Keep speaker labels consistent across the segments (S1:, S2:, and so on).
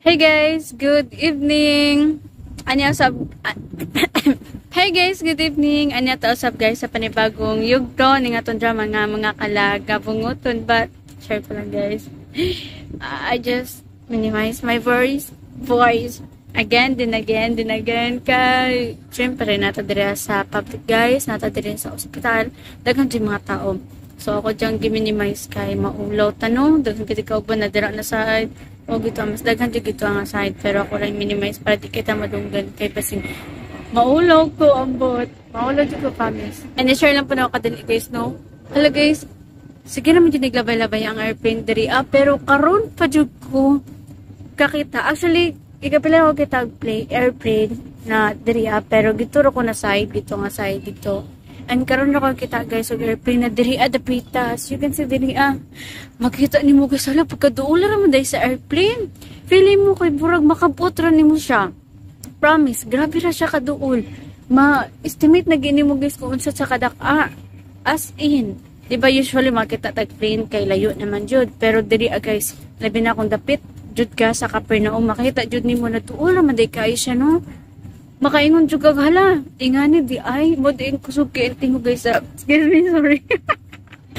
S1: Hey guys, good evening. Anya sab. Hey guys, good evening. Anya ta usab guys sa panibagong yugto ning atong drama nga Mga Kalag Kabunguton, but share ko lang, guys. I just minimize my voice again, then again, then again kay syempre nata diri sa public, guys, nata diri sa ospital, daghan jud mga tao. So ako diyang gi-minimize kay maulaw tanong, daghan gid ka uban na dira na side o gito mas daghan jud gito ang side, pero ako lang minimize para di kita madunggan kay basin maulaw ko ambot. Maulaw jud ko, promise. And i-share lang po na ako kadali, guys, no. Hello guys, sige naman jud naglabay-labay ang airplane diri ah, pero karon pa jud ko kakita. Actually, ikapila ako kita play airplane na diri ah, pero gituro ko na side dito nga side dito. And karon ra ko kita, guys, og airplane na diri ah dapita. As you can see diri ah. Makita nimo, guys, hala, pagkaduol ra man dahil sa airplane. Feeling mo kay burag makabot ra nimo siya. Promise, grabe ra siya kaduol. Ma-estimate na gini mo, guys, kung unsa sa kadak-a. As in, di ba usually makita tag plane kay layo naman jud, pero diri ah, guys, labi na kung dapit jud ka sa Capernaum, makita jud nimo na duol ra man day kaayo siya, no. Makaingon jud kag, "Hala, ingani di ay mo din kusog kay tingog," guys. Ah, excuse me, sorry.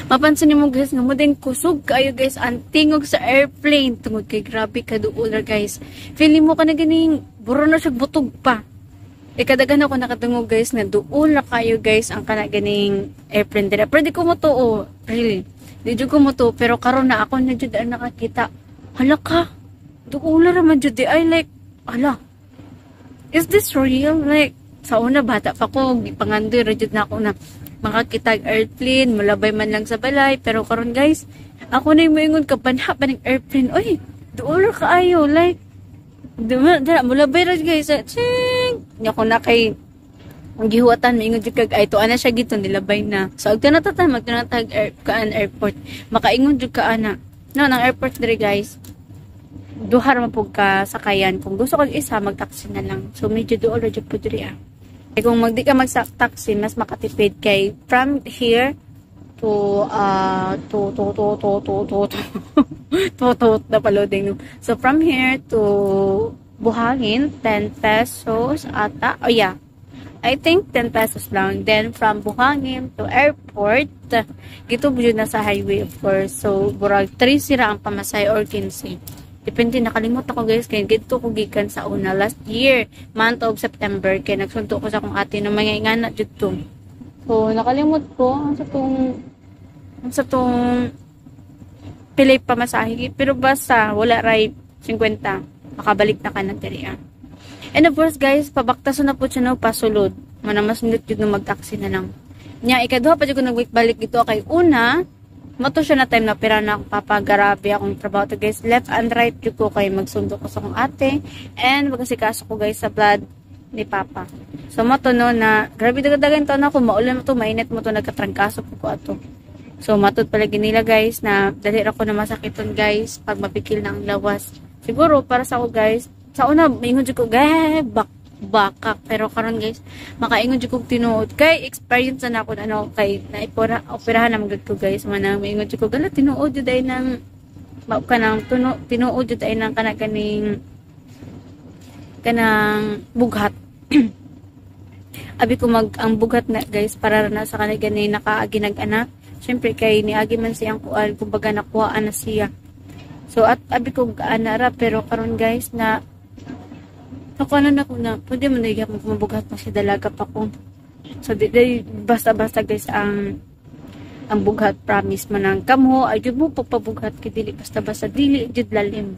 S1: Mapansin nimo, guys, nga mo din kusog kaayo, guys, ang tingog sa airplane tungod kay grabe kaduol ra, guys. Feeling mo ka na ganing buro na siya butog pa. E kadaghan ako nakadungog, guys, na duol na kayo, guys, ang kana ganing airplane dira. Pero di ko motuo, really. Di jud ko motuo, pero karon na ako na jud ang nakakita. Hala ka. Duol ra man jud di ay, like, hala. Is this real? Like, sa una, bata pa ko, gipangandoy ra jud na ako na makakita og airplane, mulabay man lang sa balay. Pero karon, guys, ako na yung moingon kapanha pa ng airplane. Oy, duol ra kaayo. Like, duma, dara, mulabay ra, guys. Ching! Nya ko na kay ang gihuwatan, maingon jud kag ay tuan na siya gito nilabay na. So ag tanatatan magtanatag air, kaan airport. Makaingon jud ka ana. No, nang airport diri, guys, duha ra man pud ka sakayan. Kung gusto kag isa, mag-taxi na lang. So medyo duol ra jud po diri ah. Eh, kung magdi ka mag-taxi, mas makatipid kay from here to to na pa-loading, no. So from here to Buhangin, 10 pesos ata. Oh yeah. I think 10 pesos lang. Then from Buhangin to airport, gito jud na sa highway, of course. So burag 3 sira ang pamasahe or 15. Depende, nakalimot ako, guys, kay didto ko gikan sa una last year, month of September, kay nagsunto ko sa akong ate ng mga ingana jud to. So nakalimot ko ang sa tong pili pamasahe, pero basta wala ray 50, makabalik na ka na diri ah. And of course, guys, pabaktaso na po siya, no, pasulod. Mana mas nindot jud no mag-taxi na lang. Nya ikaduha pa jud ko nagbalik dito kay una, mato siya na time na pira na akong papa, grabe akong trabaho to, guys. Left and right jud ko kay magsundo ko sa akong ate and magasikaso ko, guys, sa blood ni papa. So mato no na grabe dagdagan to na ako maulan mo to, mainit mo to, nagkatrangkaso po ko ato. So matod pala nila, guys, na dali ra ko na masakiton, guys, pag mapikil na ang lawas. Siguro para sa ako, guys, sa una maingon jud ko bak bakak, pero karon, guys, makaingon jud kog tinuod kay experience na ako ano kay naipora operahan na magud ko, guys, manang maingon jud ko gala tinuod jud ay nang mao kanang tuno tinuod jud ay nang kana ganing kanang bughat. Abi ko mag ang bughat na, guys, para na sa kanang gani nakaagi nag-anak. Syempre kay niagi man siyang kuan, kumbaga nakuhaan na siya. So at abi ko ana ra, pero karon, guys, na ako ano na ko na pwede mo na mabugat pa siya, dalaga pa ko. So di basta-basta, guys, ang bughat, promise man ang kamo ay jud mo pagpabughat kay dili basta-basta, dili jud lalim.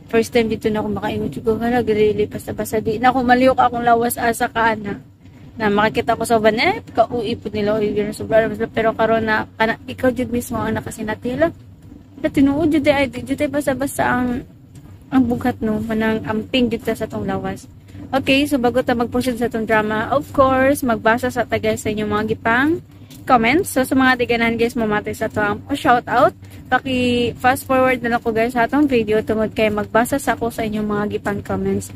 S1: First time dito na ako makaingon jud ko, hala, dili basta-basta, di na ako maliyok akong lawas asa ka ana na makikita ko sa uban eh kauwi pud nila o yun sobra. Pero karon na kana ikaw jud mismo ang nakasinatila na tinuod jud ay di jud ay basta-basta ang bughat, no, manang amping jud ta sa tong lawas. Okay, so bago ta mag-proceed sa tong drama, of course, magbasa sa ta, guys, sa inyong mga gipang comments. So sa mga tiganan, guys, mamati sa to ang shout out. Paki fast forward na lang ko, guys, sa atong video tungod kay magbasa sa ako sa inyong mga gipang comments.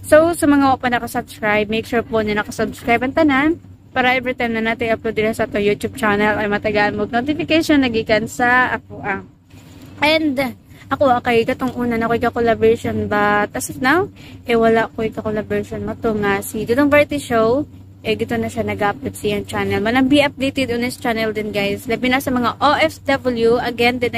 S1: So sa mga wa pa naka-subscribe, make sure po na naka-subscribe ang tanan para every time na natin upload dito sa ato YouTube channel ay matagaan mo notification nagikan sa ako ang. And Ako kay katong una na ko'y ka-collaboration, but as of now, eh wala ko'y ka-collaboration mo to nga si Dudong Variety Show, eh gito na siya nag-upload sa iyang channel. Manang be updated on his channel din guys. Labi na sa mga OFW, again din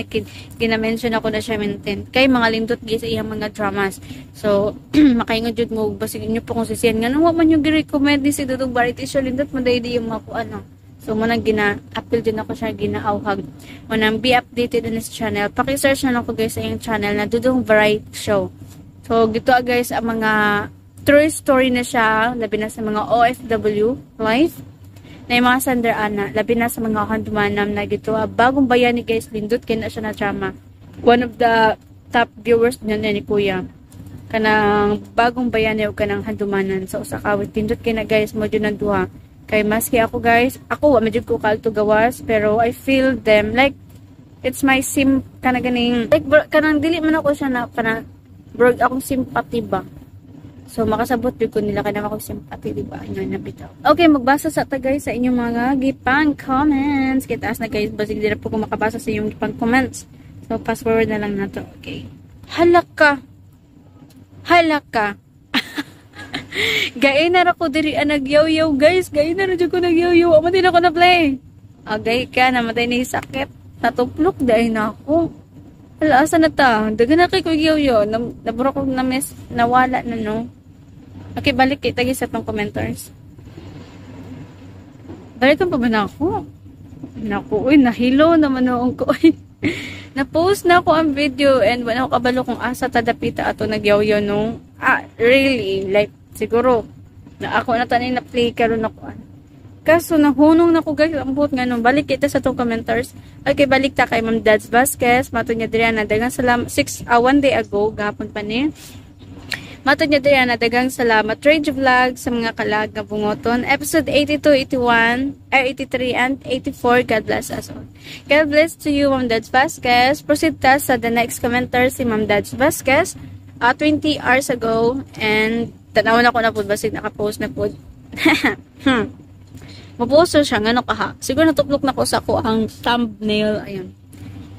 S1: gina-mention ako na siya maintain. Kay mga lindot guys sa iyang mga dramas. So, makaingon jud mo, basig inyo po kung sisiyan. Nga nung man yung gi-recommend ni si Dudong Variety Show, lindot man dahil yung mga ano. So, manang gina-appeal din ako siya, ginaawhag. Manang be updated on his channel. Paki-search na lang ko guys sa iyang channel na Dudong Variety Show. So, gito guys, ang mga true story na siya, labi na sa mga OFW life, na yung mga sender ana, labi na sa mga handumanam na gito. Bagong bayani guys, lindot kaya na siya na drama. One of the top viewers niya ni Kuya. Kanang bagong bayani o kanang handumanan sa usa ka awit. Lindot kaya na guys, mo dyan ang duha. Kay maski ako guys, ako medyo ko kalto gawas, pero I feel them like it's my sim kana ganing like bro, kanang dili man ako siya na kanang bro akong sympathy ba. So makasabot jud ko nila kanang akong sympathy, di ba? Inyo na bitaw. Okay, magbasa sa ta guys sa inyong mga gipang comments. Kay taas na guys, basig di na po ko makabasa sa inyong gipang comments. So fast forward na lang nato. Okay. Halaka. Halaka. Gain na ra ko diri ang nagyaw-yaw guys. Gain na ra jud ko nagyaw-yaw. Amo din ako na play. Agay ka, namatay ni sakit. Natuplok dahil na ako. Hala, asa na ta? Dagan na kay ko yaw-yaw. Nabura ko na miss, nawala na no. Okay, balik kay tagi sa tong commenters. Balik pa ba na ako? Naku, uy, nahilo naman noong ko. Uy. Na-post na ako ang video and wala ko kabalo kung asa tadapita ato nagyaw-yaw no. Ah, really? Like, siguro, na ako na tanin na play karon ako. Kaso nahunong na ko guys, ang buot nga nung balik kita sa tong commenters. Okay, balik ta kay Ma'am Dads Vasquez. Matod niya diri na daghang salamat 1 day ago gahapon pa ni. Matod niya diri na daghang salamat Trade Vlog sa mga kalag nga bungoton. Episode 82, 81, 83 and 84. God bless us all. God bless to you Ma'am Dads Vasquez. Proceed ta sa the next commenter si Ma'am Dads Vasquez. 20 hours ago and tanaw na ko na po basig naka-post na po. Mapost siya ngano kaha. Siguro natuplok na ko sa ko ang thumbnail ayun.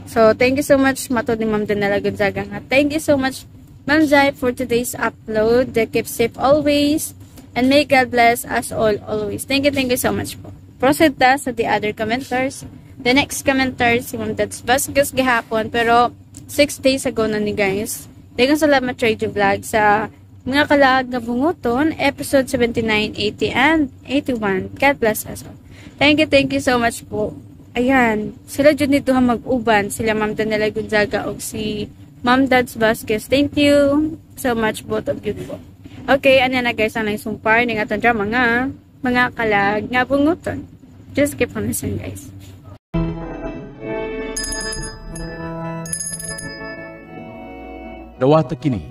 S1: So thank you so much matod ni Ma'am Danela Gonzaga nga. Thank you so much Ma'am Zai for today's upload. Keep safe always and may God bless us all always. Thank you so much po. Proceed ta sa the other commenters. The next commenter si Ma'am Dads Vasquez gihapon pero 6 days ago na ni guys. Daghang salamat Trade Vlog sa mga kalaag nga bunguton, episode 79, 80, and 81. God bless us all. Thank you so much po. Ayan, sila dyan dito ha mag-uban. Sila Ma'am Danela Gonzaga o si Ma'am Dads Vasquez. Thank you so much both of you po. Okay, ano na guys, ang sumpar ng atong drama nga mga kalag nga bunguton. Just keep on listening guys.
S2: Dawata kini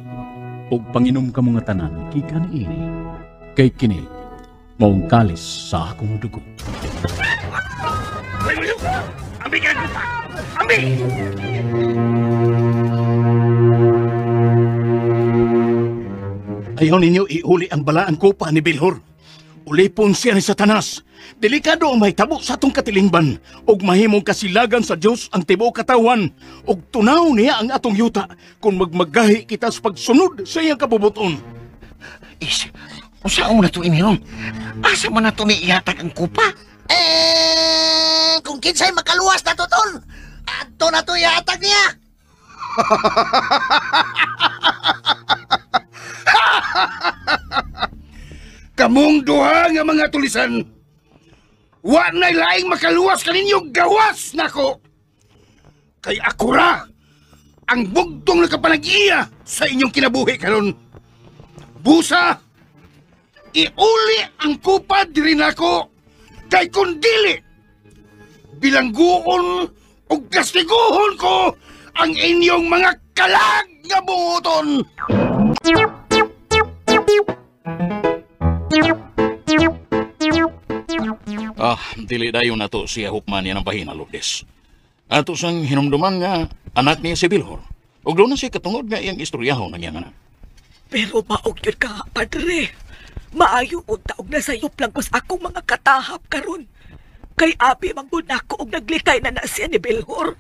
S2: og panginom ka mga tanan gikan ini kay kini maong kalis sa akong dugo.
S3: Ayaw ninyo iuli ang balaan kopa ni Bilhor. Ulipon siya ni Satanas. Delikado ang mahitabo sa atong katilingban ug mahimong kasilagan sa Dios ang tibuok katawan ug tunaw niya ang atong yuta kung magmagahi kita sa pagsunod sa iyang kabubuton.
S4: Is, unsaon na to ini ron? Asa man na to ni ihatag ang kupa?
S5: Eh, kung kinsay makaluwas na to tol, adto na to ihatag niya.
S3: Kamong duha nga mga tulisan, wa na'y laing makaluwas kaninyo gawas nako. Kay ako ra ang bugtong nakapanag-iya sa inyong kinabuhi karon. Busa, iuli ang kupa diri nako kay kun dili bilangguon ug kastiguhon ko ang inyong mga kalag nga bunguton.
S2: Ah, dili dayon nato siya hukman niya ng bahina, Lourdes. Ato sang hinumduman nga anak niya si Bilhor. Ug doon na siya katungod nga iyang istoryahon ang iyang anak.
S6: Pero maog yun ka, padre. Maayo unta og nasayop lang ko sa akong mga katahap karon. Kay abi manggod nako og naglikay na na siya ni Bilhor.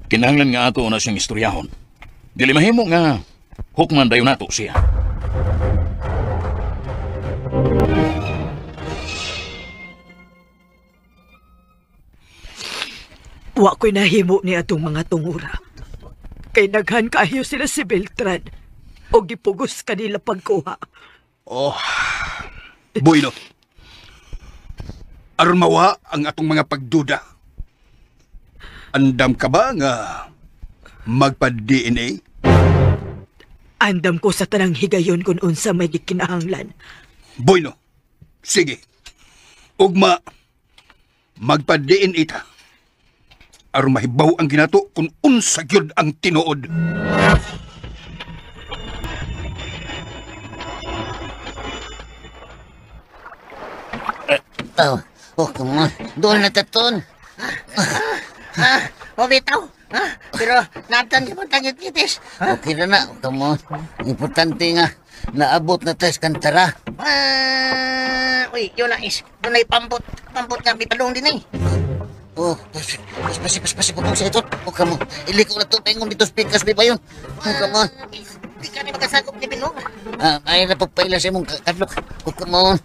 S2: Kinahanglan nga ato na siyang istoryahon. Dili mahimo nga hukman dayon nato siya.
S6: Wa ko'y nahimo ni atong mga tungura. Kay naghan kaayo sila si Beltran o gipugos kanila pagkuha.
S3: Oh, bueno. Aron mawa ang atong mga pagduda. Andam ka ba nga magpa-DNA?
S6: Andam ko sa tanang higayon kung unsa may gikinahanglan.
S3: Bueno, sige. Ugma, magpa-DNA ta. Aron mahibaw ang ginato kung unsa gyud ang tinuod.
S5: Oh, come on. Doon na taton. Oh, bitaw. Pero natan di mo tangit kitis.
S4: Okay na, come on. Importante nga, naabot na tayo sa kantara.
S5: Uy, yun na is. Doon ay pambot. Pambot nga, may palong din eh.
S4: Oh, pas sa ito. Oh, come on. Iliko na ito, pengon dito sa pikas, di ba yun? Oh, come on.
S5: Di ka ni magkasakop ni Bilog.
S4: Ay na pagpaila sa imong kadlok. Oh, come on.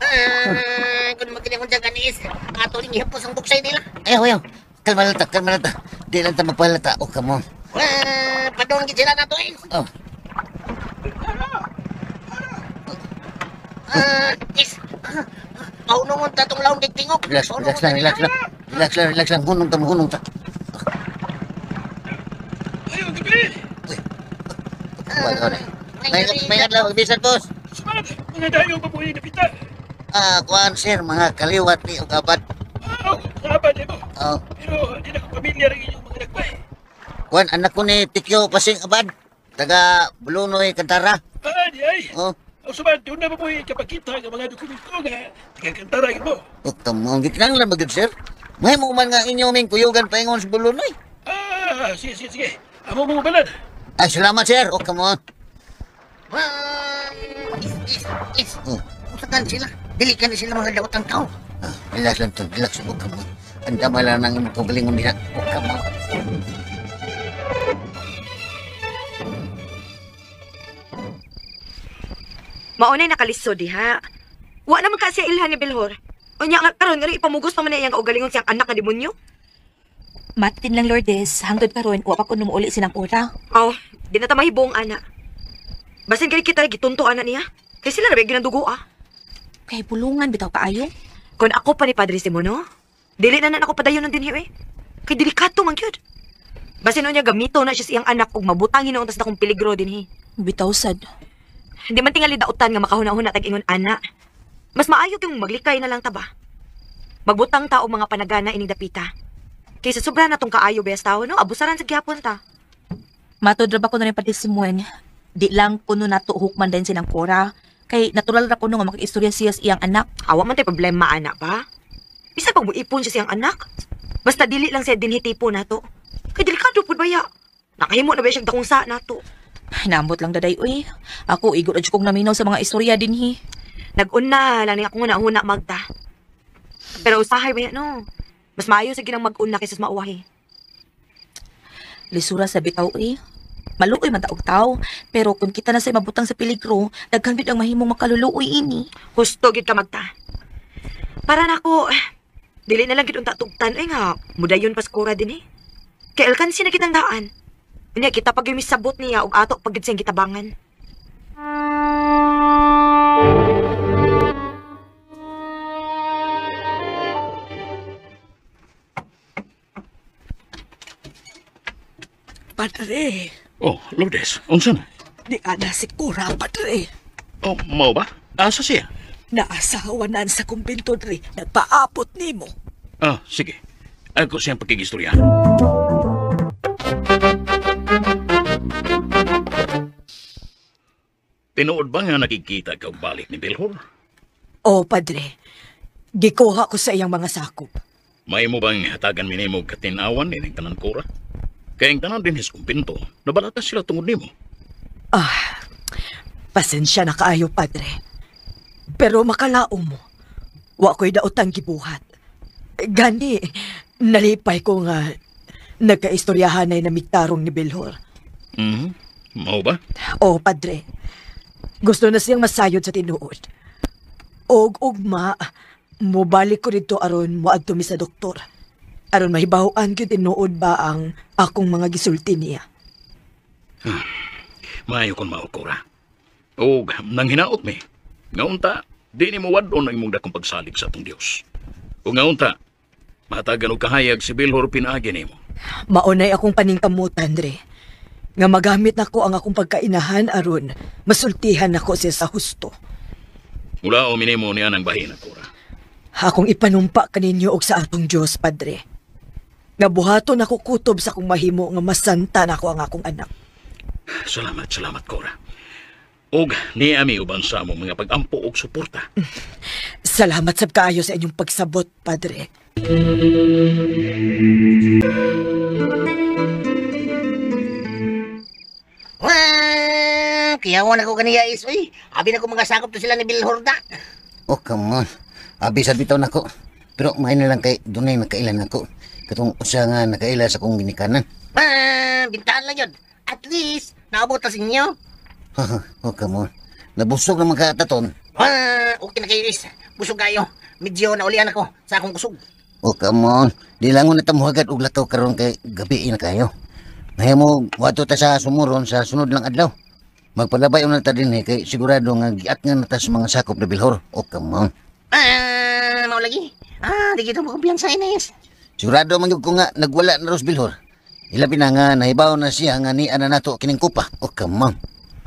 S5: Kung magkini akong dyan is, ato rin ihapos ang buksay nila.
S4: Ayaw. Kalma lang ta. Di lang ta magpalata. Oh, come on.
S5: Padong gid sila na to eh.
S4: Oh.
S5: Is, paunungon ta tong laon kay tingog.
S4: Relax lang. Relax lang. Hunong ta.
S3: Ayaw, gabi!
S4: Wala na. May adlaw, bisan, boss.
S3: Smart! Mga dayo pa po yung napita.
S4: Kuan sir, mga kaliwat ni og abad.
S3: Abad mo.
S4: Oh.
S3: Pero di na ko pamilyar ang inyong mga nagpay.
S4: Kuan, anak ko ni Tikyo Pasing Abad. Taga Bulunoy, Kantara.
S3: Di ay.
S4: Oh.
S3: Ang sumad, doon na ba po yung kapakita ng mga dokumento nga taga-Kantara mo.
S4: Oh, tamo, gikinang lang ba, sir? May mo man nga inyo ming kuyugan paingon sa Bulunoy.
S3: Sige. Amo mo balan.
S4: Ay, salamat, sir. Oh, come on.
S5: Is. Usakan sila. Dili ka na sila mga dawat ang tao.
S4: Relax lang, tol. Relax. Oh, come on. Ang dama lang ng imong kaugalingon nila. Oh, come on.
S6: Maunay nakalisod diha. Wa naman ka siya ilhan ni Bilhor. Unya nga karon nga ipamugos pa man na iyang kaugalingon siyang anak nga demonyo.
S7: Matin lang Lourdes, hangtod karon wa pa ko numuuli sinang ora.
S6: Oh, di na ta mahibong ana. Basin kay kita gitunto ana niya. Kay sila ra ba ginandugo ah.
S7: Kay bulungan bitaw kaayo.
S6: Kon ako pa ni Padre Simon no, dili na na ako padayon ng dinhi eh. Kay delikato man gyud. Basin unya gamito na siya sa iyang anak ug mabutang hinuon tas akong peligro dinhi.
S7: Bitaw sad.
S6: Hindi man tingali dautan nga makahuna-huna tag ingon ana. Mas maayo kung maglikay na lang ta ba. Magbutang ta og mga panagana ining dapita. Kaysa sobra na tong kaayo bes tao no, abusaran sa gihapon ta.
S7: Matod ra ba ko na rin Padre Simon? Di lang kuno nato hukman din sinang Cora. Kay natural ra kuno nga makaistorya siya sa iyang anak.
S6: Awa man tay problema ana ba? Bisa pag muipon siya sa iyang anak. Basta dili lang siya dinhi tipo nato. Kay delikado pud baya. Nakahimo na ba siya dakong sa nato.
S7: Nambot lang daday uy. Ako igo ra jud kong naminaw sa mga istorya dinhi.
S6: Nag-una lang ni ako nga Magda. Pero usahay ba no? Mas maayo sa ginang mag-una kaysa sa mauwahi.
S7: Lisura sa bitaw eh. Maluoy man taog tao, pero kung kita na sa mabutang sa peligro, daghan bid ang mahimong makaluluoy ini.
S6: Husto gid ka Magda. Para nako, dili na lang gid unta tugtan ay nga, mudayon pas kura din eh. Kay alkansi na kitang daan. Unya kita pag misabot niya og ato pag gid siyang gitabangan.
S8: Padre.
S2: Oh, Lourdes, unsa na?
S8: Di ana si Cora, padre.
S2: Oh, mao ba? Asa siya?
S8: Naasawa na sa kumbento dre. Nagpaapot nimo.
S2: Sige. Ako siyang pagkigistorya. Tinuod ba nga nakikita ka og balik ni Bilhor?
S8: Oh, padre. Gikuha ko sa iyang mga sakop.
S2: May mo bang hatagan minimo katinawan ining tanan Cora? Kaya ang tanan din his kumbinto, nabalata sila tungod nimo.
S8: Pasensya na kaayo, padre. Pero makalao mo, wa ko'y daotang gibuhat. Gani, nalipay ko nga nagkaistoryahan ay namigtarong ni Bilhor.
S2: Mao ba?
S8: Oh, padre. Gusto na siyang masayod sa tinuod. Og ugma, mobalik ko dito aron moadto mi sa doktor. Aron mahibaw-an gyud tinuod ba ang akong mga gisulti niya.
S2: Maayo kon mao, Cora. Og nang hinaot mi, nga unta, di ni mo wad-on ang imong dakong pagsalig sa atong Dios. Ug nga unta, matagan og kahayag si Bilhor pinaagi nimo.
S8: Maunay akong paningkamutan, Dre. Nga magamit nako ang akong pagkainahan aron masultihan nako siya sa husto.
S2: Mula o minimo niya ng bahina, Cora.
S8: Akong ipanumpa kaninyo og sa atong Dios, Padre. Nga buhaton ako kutob sa akong mahimo nga masanta nako ang akong anak.
S2: Salamat, salamat, Cora. Og niami uban sa among mga pag-ampo og suporta.
S8: Salamat sab kaayo sa inyong pagsabot, Padre.
S5: Wah, kiyawan ako kaniya is, uy. Abi na ko mga sakop to sila ni Bill Horda.
S4: Oh, come on. Abi sa bitaw nako. Pero may na lang kay dunay nakailan nako. Katong usa nga nakaila sa akong ginikanan.
S5: Ah, bintahan lang yun. At least, naabot ta sa inyo.
S4: Oh, come on. Nabusog naman ka taton.
S5: Ah, okay na kayo is. Busog kayo. Medyo naulian ako sa akong kusog.
S4: Oh, come on. Di lang na tamuhagad og lakaw karon kay gabi na kayo. Mahimo wadto ta sa sumuron sa sunod lang adlaw. Magpalabay una ta dinhi kay sigurado nga giat nga na ta sa mga sakop na Bilhor. Oh, come on.
S5: Ah, mao lagi. Ah, di kita mo kumpiyansa Ines.
S4: Sigurado man gyud ko nga nagwala na ros Bilhor. Ilabi na nga nahibaw na siya nga ni ana nato kining kupa. Oh, come on.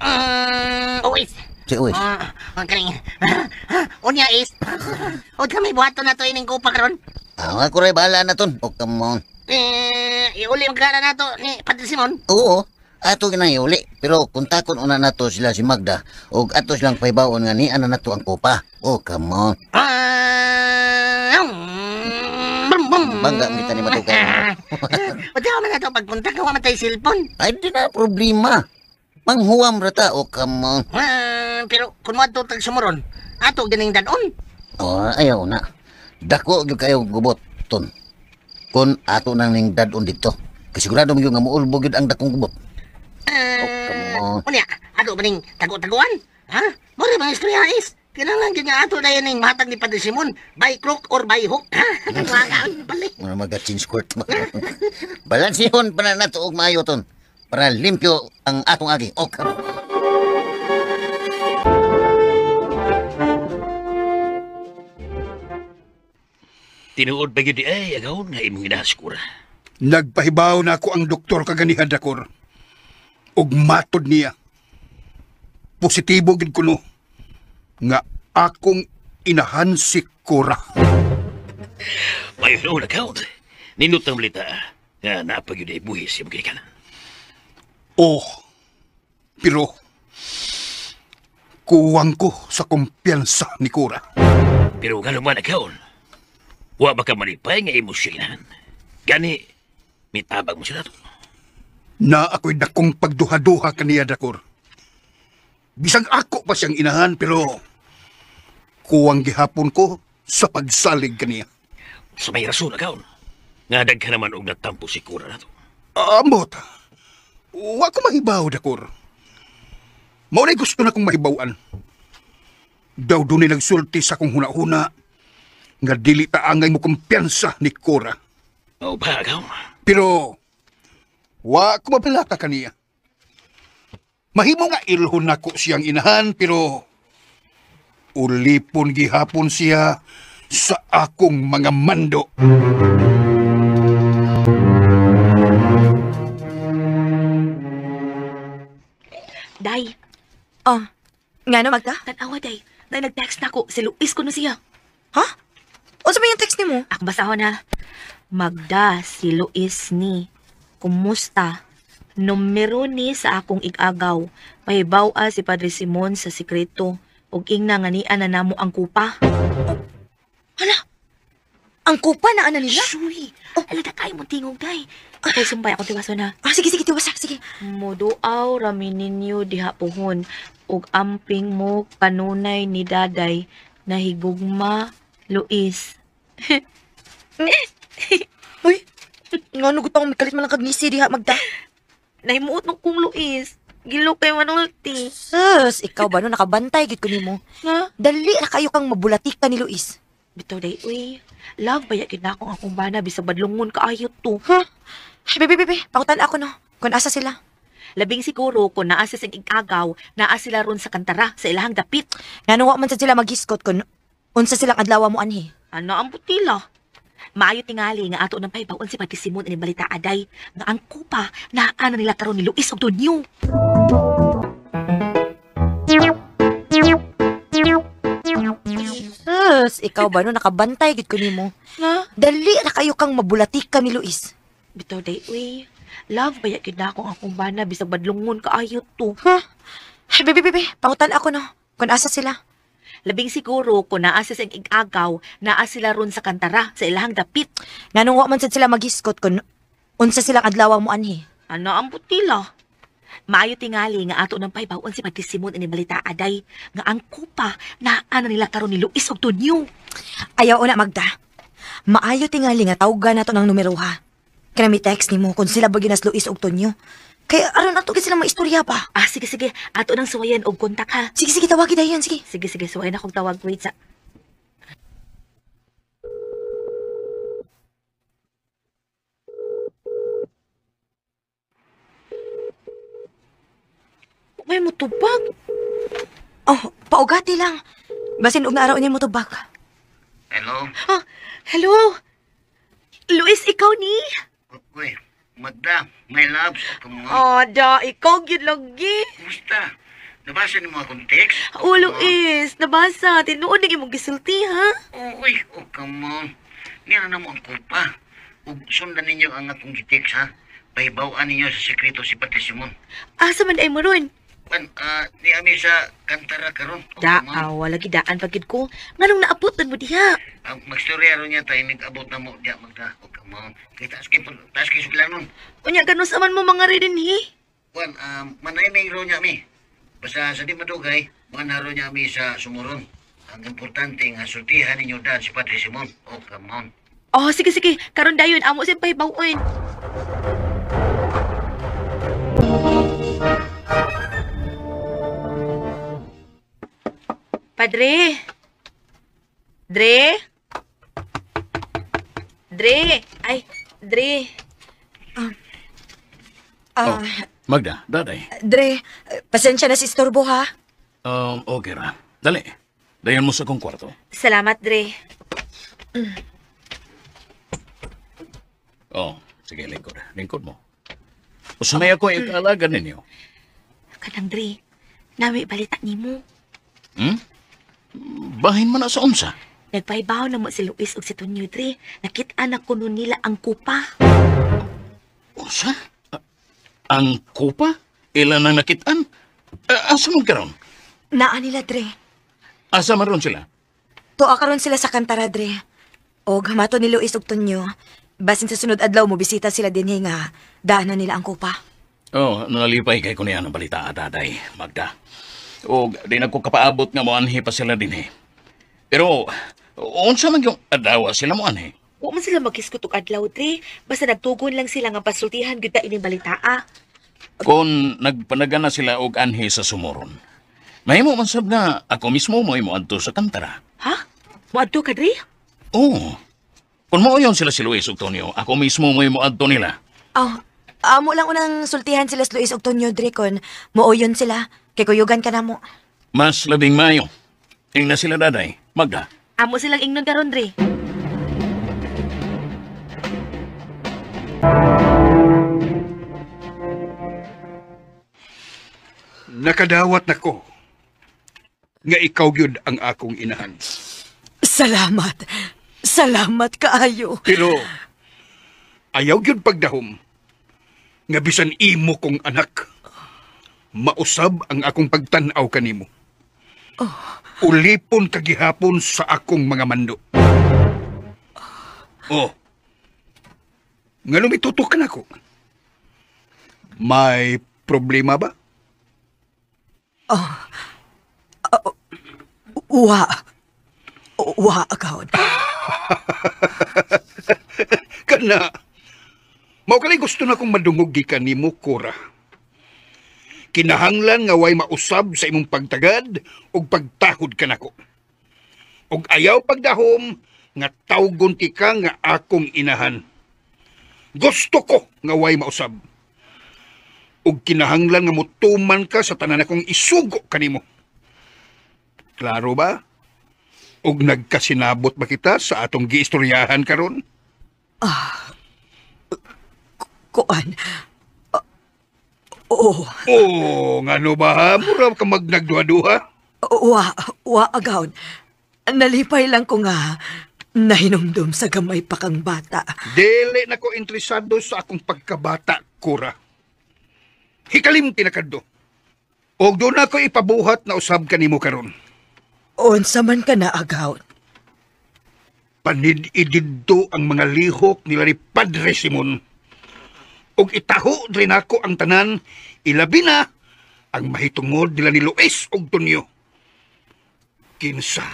S5: Ah, uwis.
S4: Si Uwis.
S5: Ah, ang kaning. Unya is. O kami buhaton na to ining kupa karon.
S4: Ah, ako ray bahala na ton. Oh, come on.
S5: Eh, iuli ang kara nato ni Padre Simon.
S4: Oo, ato ginang iuli. Pero kontakon una nato sila si Magda og ato silang pahibaon nga ni ana nato ang kupa. Oh, come on.
S5: Ah, bum, bum.
S4: Bangga kita ni Matuka.
S5: O di man nato pagkontak wa man tay cellphone.
S4: Ay, di na problema. Manghuwam ra ta, oh, come on.
S5: Ah, pero kung moadto tag sumuron, ato ganing dadon.
S4: Oh, ayaw na. Dako gyud kayo gubot ton. Kun ato nang ning dadon dito. Kasigurado mo gyud nga muulbog gyud ang dakong gubot.
S5: Ah,
S4: Oh, come on.
S5: Unya, ato ba ning tago-taguan? Ha? Mura bang istorya is? Kinahanglan gyud nga ato dayon ning matag ni Padre Simon, by crook or by hook. Ha? Tagwagaan pali.
S4: Mura maga change court. Balansihon pa na nato og maayo ton. Para limpyo ang atong agi. Oh, come on.
S9: Tinuod ba gyud di ay agawon nga imong inahas Cora.
S3: Nagpahibaw na ako ang doktor kaganihan, Dakor. Ug matod niya. Positibo gid kuno nga akong inahan si Cora.
S9: Mayo noon account. Nindot ang balita nga naa pa gyud ay buhi sa imong ginikanan.
S3: Oh, pero kuwang ko sa kumpiyansa ni Cora.
S9: Pero ngano man account, wa ba ka malipay nga imo siya inahan? Gani, mitabang mo sila to.
S3: Na ako'y dakong pagduha-duha kaniya, Dakor. Bisag ako pa siyang inahan, pero kuwang gihapon ko sa pagsalig kaniya.
S9: Sa may rason, account, nga daghan naman og nagtampo si Cora na to.
S3: Ambot, wa ko mahibaw, Dakor. Mao na'y gusto na kong mahibawan. Daw dunay nagsulti sa akong huna-huna nga dili ta angay mo kumpiyansa ni Cora.
S9: Mao ba, agaw?
S3: Pero wa ko mabalaka kaniya. Mahimo nga ilhon nako siyang inahan, pero ulipon gihapon siya sa akong mga mando.
S7: Day,
S6: Oh, ngano Magda?
S7: tan-awa day. Day nag-text na ko si Luis kuno siya.
S6: Ha? Unsa ba yung text nimo?
S7: Ako basahon ha. Magda si Luis ni. Kumusta? Numero ni sa akong igagaw. Pahibaw-a si Padre Simon sa sikreto. Ug ingna nga niya na namo ang kupa.
S6: Hala! Ang kupa na ana nila?
S7: Shuy! Oh. Ala na kayo mong tingog, day. Okay, sumbay ako tiwason ha.
S6: Ah, sige, sige, tiwasa, sige.
S7: Muduaw rami ninyo diha puhon ug amping mo kanunay ni daday nahigugma Luis.
S6: Uy, ngano gud akong mikalit man lang kag ngisi diha Magda.
S7: Nahimuot nung kong Luis. Gilo kay manulti.
S6: Sus, ikaw ba no nakabantay gid ko nimo?
S7: Ha?
S6: Dali ra kayo kang mabulatik ka ni Luis.
S7: Bitaw day, uy. Love ba gid na akong akong bana bisag badlungon kaayo to.
S6: Huh? Ay, bebe, bebe, pangutan ako no. Kung asa sila.
S7: Labing siguro kung naa sa sing igagaw, naa sila ron sa kantara sa ilahang dapit.
S6: Ngano wa man sad sila maghiskot kun unsa silang adlaw mo anhi.
S7: Ano ang putila? Maayo tingali nga ato nang pahibaw-on si Padre Simon ini balita aday nga ang kupa naa na nila karon ni Luis og Tonyo.
S6: Sus, ikaw ba no nakabantay gid ko nimo?
S7: Ha?
S6: Dali ra kayo kang mabulatik ka ni Luis.
S7: Bitaw day, uy. Love ba gid na akong akong bana bisag badlungon kaayo to.
S6: Huh? Ay, bebe, bebe, pangutan ako no. Kung asa sila.
S7: Labing siguro kung naa sa sing igagaw, naa sila ron sa kantara sa ilahang dapit.
S6: Nganong wa man sad sila maghiskot kun unsa silang adlaw mo anhi.
S7: Ano ang putila? Maayo tingali nga ato nang pahibaw-on si Padre Simon ini balita aday nga ang kupa naa na nila karon ni Luis og Tonyo.
S6: Ayaw una Magda. Maayo tingali nga tawgan nato ng numero ha. Kaya may text nimo kung sila ba ginas Luis og Tonyo. Kaya aron ato gid sila maistorya pa.
S7: Ah, sige sige, ato nang suwayan og kontak ha.
S6: Sige sige, tawagi dayon sige.
S7: Sige sige, suwayan akong tawag wait sa. May mutubag.
S6: Oh, paugati lang. Basin og naaraw niya motubag.
S4: Hello?
S7: Ah, hello. Luis, ikaw ni?
S4: Uy, Magda, my loves. Come on.
S7: Oh, da, ikaw gyud lagi.
S4: Kumusta? Nabasa ni mo akong text?
S7: Oh, Luis, nabasa. Tinuod na imong gisulti, ha?
S4: Uy, oh, come on. Nira na mo ang kupa. Ug sundan ninyo ang akong gitext, ha? Pahibawan ninyo sa sekreto si Padre Simon.
S7: Asa man ay mo ron?
S4: Pan, ni ami sa kantara karon. Oh,
S7: Da,
S4: come on.
S7: awa, lagi daan pagid ko. Nganong naabot mo diha?
S4: Ang magstorya ron niya tayo, nag-abot na mo diya, Magda. Oh, come on. Kay taas kay, taas kay suglanon.
S7: Unya, ganun sa man mo mga rin, hi?
S4: Juan, manay ro niya mi. Basta sa di madugay, manaro niya mi sa sumuron. Ang importante nga sultihan ninyo daan si Padre Simon. Oh, come on.
S7: Oh, sige, sige. Karon dayon, amo siyang pahibaw-on. Padre! Dre? Dre! Ay, Dre.
S2: Oh, Magda, daday.
S6: Dre, pasensya na si istorbo ha.
S2: Okay ra. Dali. Dayon mo sa akong kwarto.
S7: Salamat, Dre.
S2: Oh, sige, lingkod. Lingkod mo. Usanay ako ikaalaga ninyo.
S7: Kanang Dre, nami balita nimo.
S2: Hmm? Bahin man na sa unsa.
S7: Nagpahibaw na mo si Luis ug si Tonyo, Dre. Nakit-an na kuno nila ang kupa.
S2: Unsa? Ang kupa? Ilan ang nakit-an? Asa man karon?
S6: Naa nila, Dre.
S2: Asa man ron sila?
S6: Tuwa karon sila sa kantara, Dre. Og hamato ni Luis ug Tonyo. Basin sa sunod adlaw mo bisita sila dinhi nga daan na nila ang kupa.
S2: Oh, nalipay kay ko niya ng balita, daday, Magda. Og di na ko kapaabot nga moanhi pa sila dinhi. Pero unsa man yung adawa sila moanhi?
S7: Wa man sila magkiskot og adlaw, Dre. Basta nagtugon lang sila nga pasultihan gyud ta ining balitaa.
S2: Kung nagpanagan na sila og anhi sa sumuron, mahimo man sab nga ako mismo mo'y moadto sa kantara.
S7: Ha? Moadto ka, Dre?
S2: Oo. Kung mooyon sila si Luis ug Tonyo, ako mismo mo'y moadto nila.
S6: Oh, amo lang unang sultihan sila si Luis ug Tonyo, Dre, kon mooyon sila. Kay kuyugan ka na mo.
S2: Mas labing mayo. Ingna sila daday, Magda.
S7: Amo silang ingnon karon, Dre.
S3: Nakadawat na ko nga ikaw gyud ang akong inahan.
S8: Salamat. Salamat kaayo.
S3: Pero ayaw gyud pagdahom nga bisan imo kong anak. Mausab ang akong pagtan-aw kanimo.
S8: Oh.
S3: Ulipon kagihapon sa akong mga mando. Oh. Nganong mitutok ka nako? May problema ba?
S8: Oh. Uwa. Uwa, agawad.
S3: Kana, mao kanay gusto na kong madungog gikan nimo, Cora. Kinahanglan nga way mausab sa imong pagtagad ug pagtahod kanako. Ug ayaw pagdahom nga tawgon tika nga akong inahan. Gusto ko nga way mausab. Ug kinahanglan nga mutuman ka sa tanan akong isugo kanimo. Klaro ba? Ug nagkasinabot ba kita sa atong giistoryahan karon?
S8: Kuan. Oo.
S3: Oo, ngano ba ha? Mura ka magnagduha-duha?
S8: Wa, agawon. Nalipay lang ko nga nahinumdum sa gamay pa kang bata.
S3: Dili na ko interesado sa akong pagkabata, Cora. Hikalim tinakadto. Og doon ako ipabuhat na usab kanimo karon.
S8: Unsa man ka na, agawon?
S3: Panid-ididto ang mga lihok nila ni Padre Simon. Og itaho rin ako ang tanan, ilabi na ang mahitungod nila ni Luis og Tonyo. Kinsa,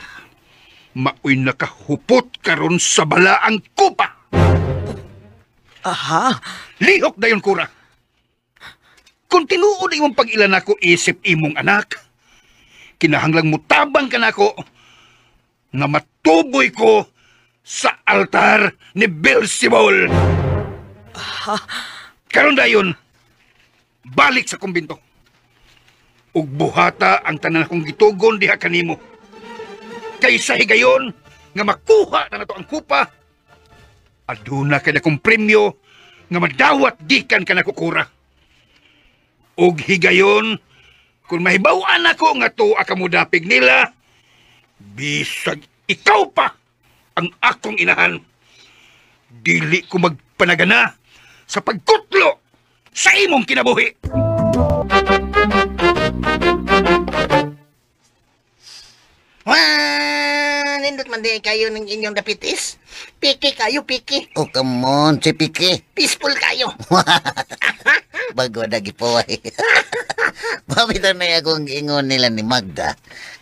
S3: maoy nakahupot karon sa balaang kupa.
S8: Aha.
S3: Lihok dayon, Cora. Kung tinuod imong pag-ila nako isip imong anak, kinahanglang mutabang ka nako nga matuboy ko sa altar ni Beelzebul. Karon dayon, balik sa kumbinto. Ug buhata ang tanan akong gitugon diha kanimo. Kaysa higayon nga makuha na nato ang kupa, aduna kay akong premyo nga madawat gikan kanako, Cora. Ug higayon, kung mahibaw-an ako nga tuwa ka modapig nila, bisag ikaw pa ang akong inahan. Dili ko magpanagana sa pagkutlo sa imong kinabuhi.
S5: Wah, nindot man di kayo ng inyong dapitis. Piki kayo, piki.
S4: Oh, come on, si Piki.
S5: Peaceful kayo.
S4: Bago na gipuway. Pamitan na akong ingon nila ni Magda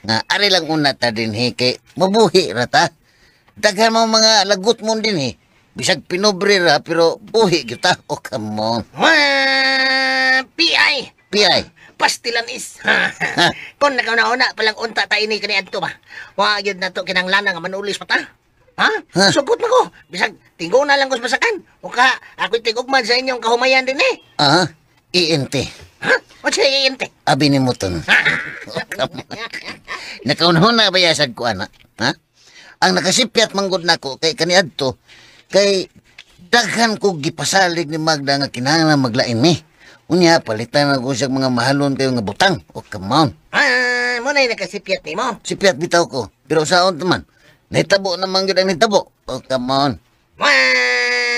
S4: nga ari lang una ta din he kay mabuhi ra ta. Daghan mo mga lagot mo din he. Bisag pinobre ra pero buhi gyud ta. Oh, come on.
S5: Wah, PI.
S4: PI.
S5: Pastilan is. Kung nakauna-una palang unta ta ini kani adto ba. Wa gyud na to kinahanglan nga manulis pa ta. Ha?
S4: Ha?
S5: Sugot na ko. Bisag tinggo na lang ko sa basakan. O ka ako'y tigugman sa inyong kahumayan din eh.
S4: Ah, ENT.
S5: Ha? O siya ENT?
S4: Abi ni mo ton. Oh, come on. Nakaunahon na bayasad ko, ana. Ha? Ang nakasipyat manggod nako kay kaniadto kay daghan ko gipasalig ni Magda nga kinahanglan maglain ni. Unya palitan na ko siya mga mahalon kayo nga butang. Oh, come on.
S5: Ah, mo na nakasipyat nimo.
S4: Sipyat bitaw ko. Pero saon man? Nahitabo naman gyud ang nahitabo. Oh, come on.
S5: Ma,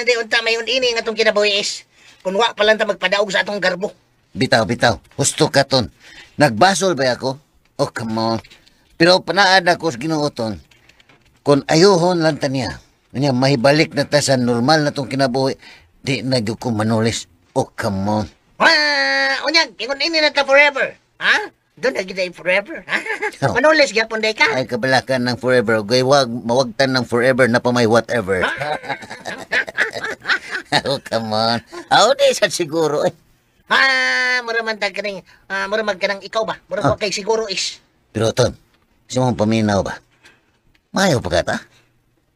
S5: di unta mayon ini nga atong kinabuhi is. Kun wa pa lang ta magpadaog sa atong garbo.
S4: Bitaw, bitaw. Husto ka ton. Nagbasol ba ako? Oh, come on. Pero panaad ako sa Ginoo ton. Kung ayuhon lang ta niya, niya mahibalik na ta sa normal na tong kinabuhi, di na gyud ko manulis. Oh, come on.
S5: Ah, unyag, ingon ini na ta forever. Ha? Doon na gyud ay forever. Ha?
S4: Oh.
S5: Manulis gyapon day ka.
S4: Ay, kabalakan ng forever. Okay, wag, mawagtan ng forever na pa may whatever. Oh, come on. Aw, di sa siguro eh.
S5: Ah, mura man tag kaning, mura mag kanang ikaw ba? Mura ko kay siguro is.
S4: Pero ton, si mong paminaw ba? Maayo pa ka ta?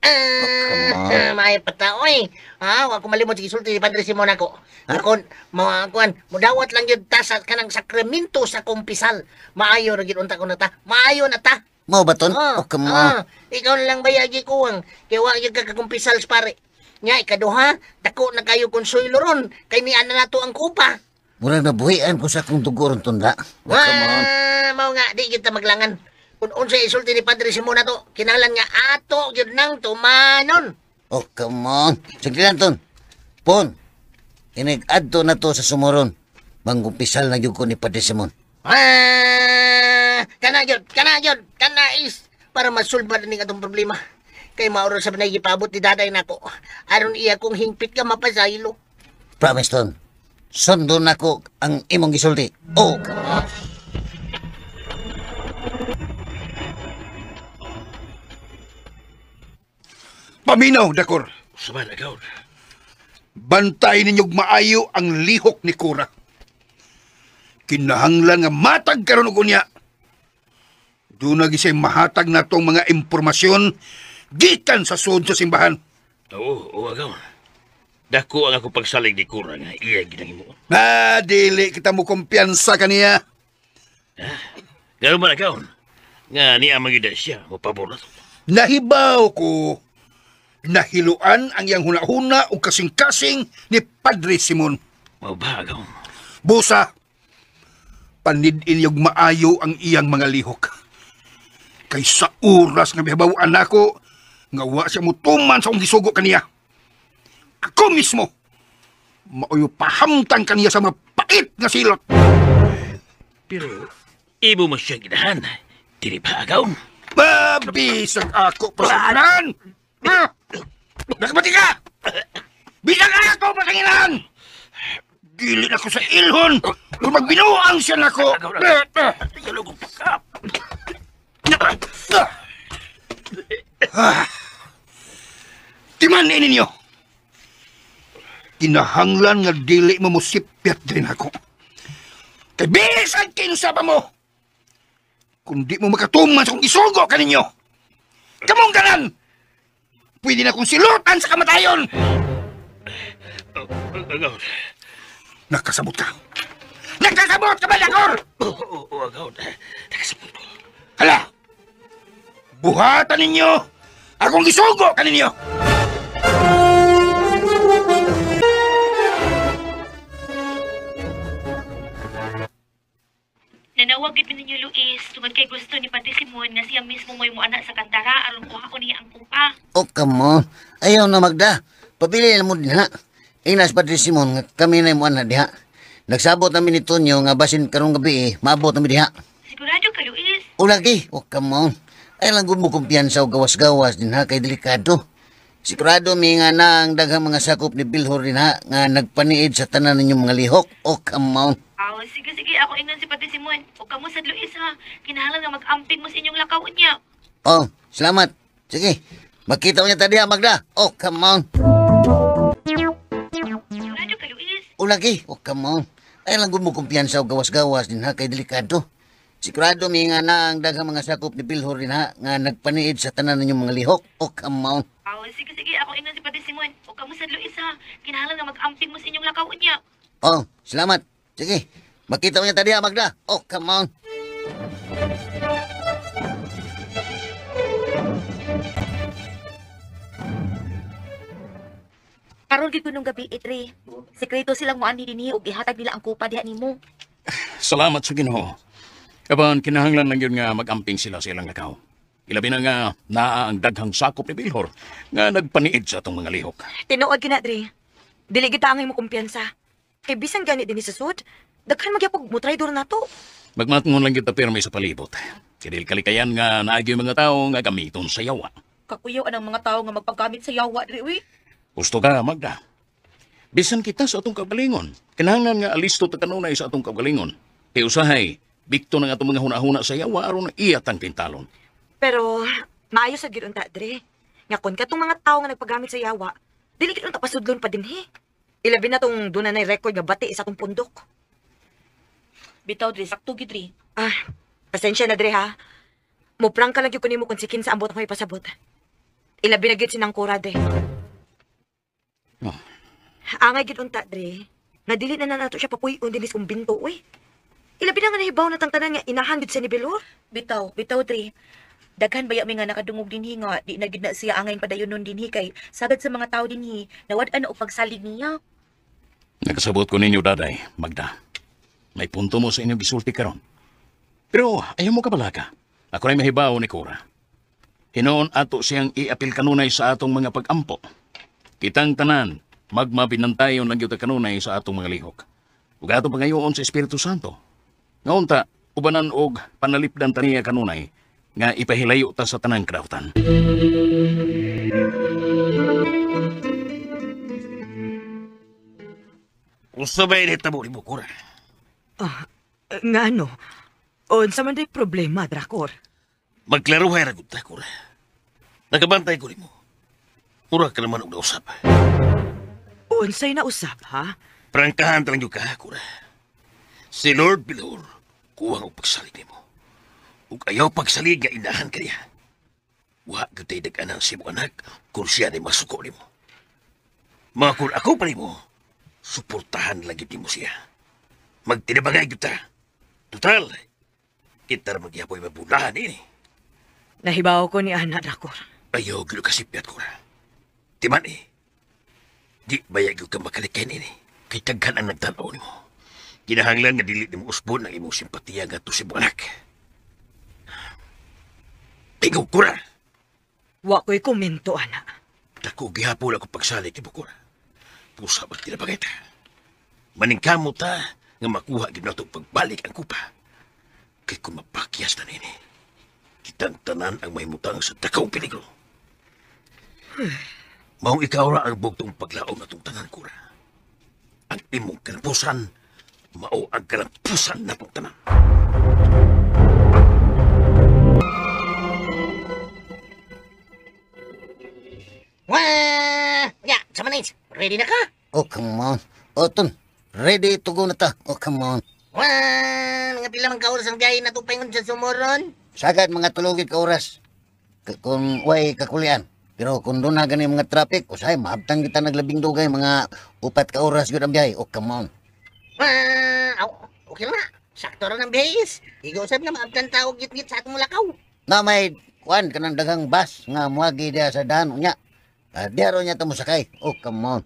S5: Ah, maayo pa ta, oy. Ah, wa ko malimot sa gisulti ni Padre Simon ako. Kon mga kuan, mudawat lang gyud ta sa kanang sakramento sa kumpisal. Maayo ra gyud unta ko na ta. Maayo na ta.
S4: Mao ba ton? Oh, come on.
S5: Ikaw na lang bayagi kuwang. Kay wa gyud ka kakumpisal pare. Nya ikaduha, dako na kayo konsuelo ron kay niana nato ang kupa.
S4: Murag nabuhian ko sa akong dugo ron tunda. Oh, come on.
S5: Ah, mao nga di gyud ta maglangan. Kung unsa isulti ni Padre Simon ato, kinahanglan nga ato gyud nang tumanon.
S4: Oh, come on. Sige lang ton. Pon, inig-adto na to sa sumuron. Mangumpisal na gyud ko ni Padre Simon.
S5: Ah, kana gyud, kana is para masulba ning atong problema. Kay mauro sa panay gipabot ni daday nako. Aron iya kung hingpit ka mapasaylo.
S4: Promise ton. Sundon nako ang imong gisulti. Oh, come on.
S3: Paminaw, Dakor.
S9: Saman, ikaw.
S3: Bantay ninyog maayo ang lihok ni Cora. Kinahanglan nga matag karon og unya. Doon na gisay mahatag na tong mga impormasyon gikan sa sud sa simbahan.
S9: Oo, agaw. Dako ang ako pagsalig ni Cora nga iya ginang imo.
S3: Ah, dili kita mo kumpiyansa kaniya.
S9: Gano'n man agaw. Nga niya magyud siya, mapabor na to.
S3: Nahibaw ko. Nahiluan ang iyang huna-huna o kasing-kasing ni Padre Simon.
S9: Mao ba, agaw?
S3: Busa, panid-in yung maayo ang iyang mga lihok. Kay sa oras nga mihabaw-an nako, nga wa siya mutuman sa akong gisugo kaniya. Ako mismo, maoyo pahamtang kaniya sa mapait nga silot.
S9: Pero, ibo mo siya ginahan. Dili ba, agaw?
S3: Babisag ako pa sa ginahan! Nakabati ka! Bisag ako pa sa ginahan! Dili na ko sa ilhon kung magbinuang siya nako. Timanin ninyo. Kinahanglan nga dili mo mosipyat din ako. Kay bisan kinsa pa mo. Kung di mo makatuman sa kong isugo kaninyo. Kamong tanan. Pwede na kong silutan sa kamatayon. Nakasabot ka. Nakasabot ka ba, Dakor?
S9: Oo, agaw. Nakasabot ko.
S3: Hala! Buhatan ninyo! Akong gisugo kaninyo!
S7: Nanawag gid ninyo Luis tungod kay gusto ni Padre Simon nga siya mismo mo'y muana sa kantara aron kuhaon niya ang kupa.
S4: Oh, come on. Ayaw na, Magda. Pabili na mo din ha. Inas Padre Simon nga kami na muana diha. Nagsabot namin ni Tonyo nga basin karong gabi maabot namin diha.
S7: Sigurado ka, Luis?
S4: O lagi. Oh, come on. Ay lang gud mo kumpiyansa og gawas-gawas din ha kay delikado. Sigurado mi nga na ang daghang mga sakop ni Bilhor din ha nga nagpaniid sa tanan ninyong mga lihok. Oh, come on.
S7: Aw, sige, sige. Ako ingnan si Padre Simon. O kamo sad Luis ha. Kinahanglan nga mag-amping mo sa inyong lakaw niya.
S4: Oh, salamat. Sige. Magkita ko niya tadi ha, Magda. Oh, come on.
S7: Sigurado ka, Luis?
S4: O lagi. Oh, come on. Ay lang gud mo kumpiyansa og gawas-gawas din ha kay delikado. Sigurado mi nga na ang daghang mga sakop ni Bilhor din ha nga nagpaniid sa tanan ninyong mga lihok. Oh, come on.
S7: Aw, sige, sige. Ako ingnan si Padre Simon. O kamo sad Luis ha. Kinahanglan nga mag-amping mo sa inyong lakaw niya.
S4: Oh, salamat. Sige. Magkita ko niya tadi ha, Magda. Oh, come on.
S7: Karon gid kunong gabi, Itre. Sekreto silang muani dinhi ug ihatag nila ang kupa diha nimo.
S2: Salamat sa Ginoo. Apan kinahanglan lang yun nga mag-amping sila sa ilang lakaw. Ilabi na nga naa ang daghang sakop ni Bilhor nga nagpaniid sa atong mga lihok.
S6: Tinuod gina, Dre. Dili kita angay mo kumpiyansa. Kay bisan gani dinhi sa sud, daghan magyapog mo traidor na to.
S2: Magmatungon lang kita pirmi sa palibot. Kay dili kalikayan nga naagi mga tao nga gamiton sa yawa.
S7: Kakuyaw anang mga tao nga magpaggamit sa yawa, Dre, uy.
S2: Gusto ka, Magda. Bisan kita sa atong kaugalingon. Kinahanglan nga alisto ta kanunay sa atong kaugalingon. Kay usahay, bikto ng atong mga huna-huna sa yawa aron iyatang tintalon.
S6: Pero maayo sa gid unta, Dre. Nga kon katong mga tao nga nagpagamit sa yawa, dili gid unta pasudlon pa dinhi. Ilabi na tong doon na record nga bati sa atong pundok.
S7: Bitaw, Dre, sakto gid, Dre.
S6: Ah, pasensya na, Dre, ha. Muprangka lang gyud ko nimo kung sikin sa ambot ako ipasabot. Ilabi na gyud sinang Cora, Dre.
S2: Oh.
S6: Angay gid unta, Dre. Nga dili na nato siya papuy-on dinhi sa kumbinto, uy. Ilabi na nga nahibaw na tang tanan nga inahan gid sa ni Belor.
S7: Bitaw, bitaw, Dre. Daghan baya mi nga nakadungog dinhi nga di na gid na siya angay padayonon dinhi kay sagad sa mga tawo dinhi nawad-an og pagsalig niya.
S2: Nakasabot ko ninyo, Daday, Magda. May punto mo sa inyong gisulti karon. Pero ayaw mo kabalaka. Ako rin mahibaw ni Cora. Hinoon ato siyang iapil kanunay sa atong mga pag-ampo. Kitang tanan, magmabinantayon lang gyud kanunay sa atong mga lihok. Ug ato pangayoon sa Espiritu Santo. Ngaunta, ubanan og panalipdan taniya kanunay nga ipahilayo ta sa tanang kadautan.
S9: Unsa ba initabo nimo, Cora?
S8: Ah, nga ano? Unsa man day problema, Drakor?
S9: Magklaruhay ra gud ta, Cora. Nakabantay ko nimo. Mura ka naman og nausap.
S8: Unsay nausap, ha?
S9: Prangkahan ta lang gyud ka, Cora. Si Lord Bilhor, kuwang og pagsalig nimo. Ug ayaw pagsalig nga inahan kaniya. Wa gyud tay dag-anan sa imong anak kung siya ni masuko nimo. Mga kung ako pa nimo, suportahan lang gyud nimo siya. Magtinabangay gyud ta. Total, kita ra magyapoy mabulahan ini.
S8: Nahibaw ko ni Ana, Dakor.
S9: Ayaw gyud kasipyat ko na. Timan eh. Di baya gyud ka makalikay ini. Kay daghan ang nagtan-aw nimo. Kinahanglan nga dili nimo usbon ang imong simpatiya ngadto sa imong anak. Tingog ko na.
S8: Wa ko'y komento, Ana.
S9: Dako gihapon ako pagsalig ni Bukura. Pusa ba't tinabagay ta? Maningkamo ta nga makuha gyud nato pagbalik ang kupa. Kay kung mapakyas na nini, kitang tanan ang mahimutang sa dakong peligro. Maong ikaw ra ang bugtong paglaom natong tanan, Kura. Ang imong kalampusan, mao ang kalampusan natong tanan.
S5: Wah! Ya, sama na. Ready na ka?
S4: Oh, come on. Oh, Ton. Ready to go na ta. Oh, come on.
S5: Wah! Mga pila man ka oras ang biyahe na tupayngon sa sumuron?
S4: Sagad mga tulugid ka oras. Kung way kakulian. Pero kung doon na gani mga traffic, usay, maabtang kita naglabing dugay, mga 4 ka oras yun ang biyahe. Oh, come on.
S5: Wah! Aw, okay lang na. Sakto ra ng biyahe is. Ikaw usab nga maabtan tao git-git sa atong lakaw.
S4: Na may kuan kanang daghang bus nga muagi diha sa daan unya. Diha ro niya ta mosakay. Oh, come on.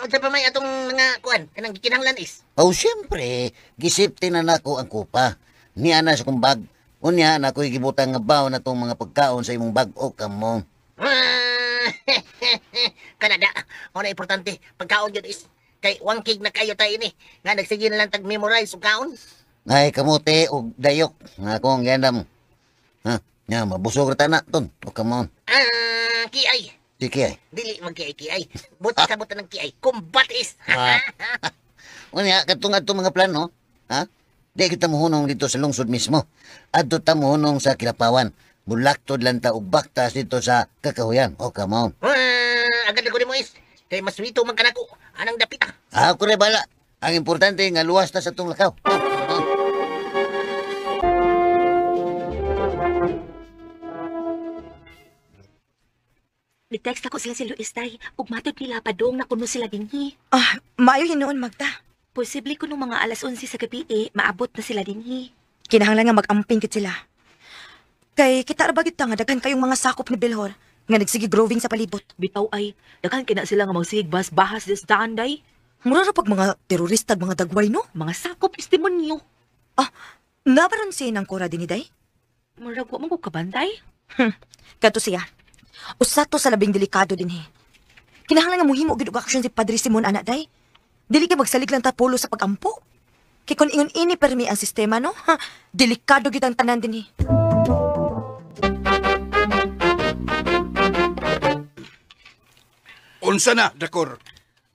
S5: Unsa pa may atong mga kuan kanang gikinahanglan is?
S4: Oh, siyempre, gisipti na nako ang kupa. Niya na sa kong bag. Unya na ako'y gibutang nga baon na tong mga pagkaon sa imong bag. Oh, come on.
S5: Kanada, mo na importante pagkaon yun is kay wangkig na kayo tayo ini nga nagsige na lang tag memorize og kaon.
S4: Ay kamote og dayok nga akong giandam. Ha, nya mabusog ra ta na ton. Oh, come on.
S5: Kiay.
S4: Di kiay.
S5: Dili man kiay kiay. Buti sa buta ng kiay. Kumbat is.
S4: Unya katong adto mga plano, ha? Di kita mohunong dito sa lungsod mismo. Adto ta mohunong sa Kilapawan. Mulaktod lang ta og baktas dito sa Kakahuyan. Oh, come on.
S5: Agad ko nimo is. Kay mas sweeto man kanako. Anang dapit ah.
S4: Ako rin bala. Ang importante nga luwas ta sa tong lakaw. Oh, oh.
S7: Ni-text ako sila si Luis tay. Ug matod nila padong na kuno sila dinhi.
S6: Ah, maayo hinuon, Magda.
S7: Posible kuno mga 11:00 sa gabi eh, maabot na sila dinhi.
S6: Kinahanglan nga mag-amping kit sila. Kay kita ra ba gyud ta nga daghan kayong mga sakop ni Bilhor nga nagsige growing sa palibot.
S7: Bitaw ay, daghan kina sila nga magsigig bas bahas des daan day.
S6: Mura ra pag mga terorista ag mga dagway no?
S7: Mga sakop is demonyo.
S6: Ah, nabaron siya ng Cora dinhi day?
S7: Murag wa man ko kabantay.
S6: Kadto siya. Usa to sa labing delikado dinhi. Kinahanglan nga mohimo gyud og aksyon si Padre Simon ana day. Dili kay magsalig lang ta pulo sa pagampo. Kay kun ingon ini permi ang sistema no, ha, delikado gyud ang tanan dinhi.
S3: Unsa na, Dakor?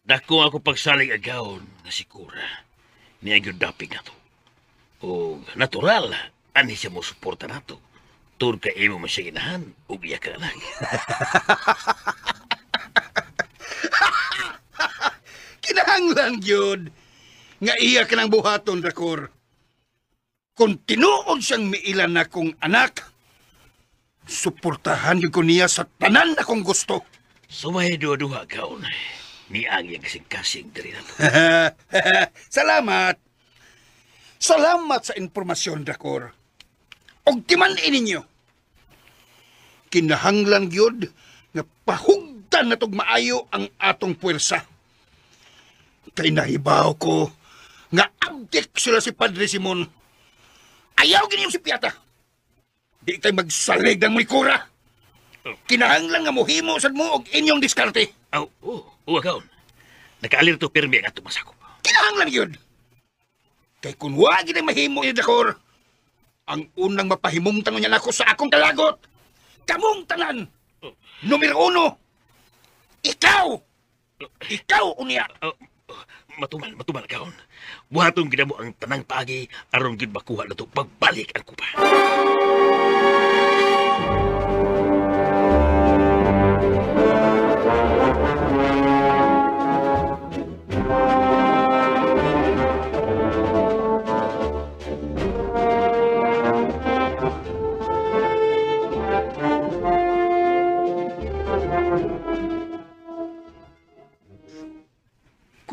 S9: Dako ako pagsalig agawon nga si Cora. Niya gyud dapig nato. O natural, ani siya mo suporta nato. Tur ka imo man siya ginahan ug iya ka anak.
S3: Kinahanglan gyud nga iya ka nang buhaton, Dakor. Kung tinuod siyang miilan na kong anak, suportahan gyud ko niya sa tanan na kong gusto.
S9: Sumay duha-duha kaon. Niang iyang kasing-kasing diri nato.
S3: Salamat. Salamat sa impormasyon, Dakor. Og timan-i ninyo. Kinahanglan gyud nga pahugtan natog maayo ang atong puwersa. Kay nahibaw ko nga abdik sila si Padre Simon. Ayaw gini si Piata. Di kay magsalig ng mulikura. Kinahanglan nga mohimo sad mo og inyong diskarte.
S9: Aw, oh, oh, kaon. Nakaalerto pirmi ang atong masakop.
S3: Kinahanglan gyud. Kay kun wa gid ang mahimo ni Dakor, ang unang mapahimungtan niya nako sa akong kalagot. Kamong tanan. Numero 1. Ikaw. Ikaw unya.
S9: Matumal, matumal kaon. Buhaton gid mo ang tanang paagi aron gid makuha nato pagbalik ang kupa.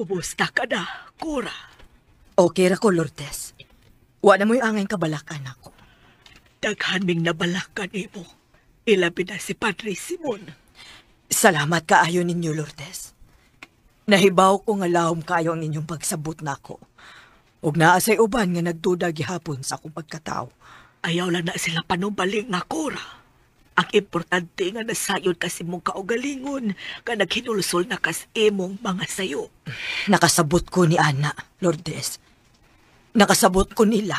S8: Kumusta ka na, Cora? Okay ra ko, Lourdes. Wa na mo'y angay kabalakan ako.
S10: Daghan ming nabalakan imo. Ilabi na si Padre Simon.
S8: Salamat kaayo ninyo, Lourdes. Nahibaw ko nga lahom kayo ang inyong pagsabot nako. Ug naa say uban nga nagduda gihapon sa akong pagkatao.
S10: Ayaw lang na sila panumbaling nga, Cora. Ang importante nga nasayod kasi mong kaugalingon nga naghinulsol na kas imong mga sayo.
S8: Nakasabot ko ni Ana, Lourdes. Nakasabot ko nila.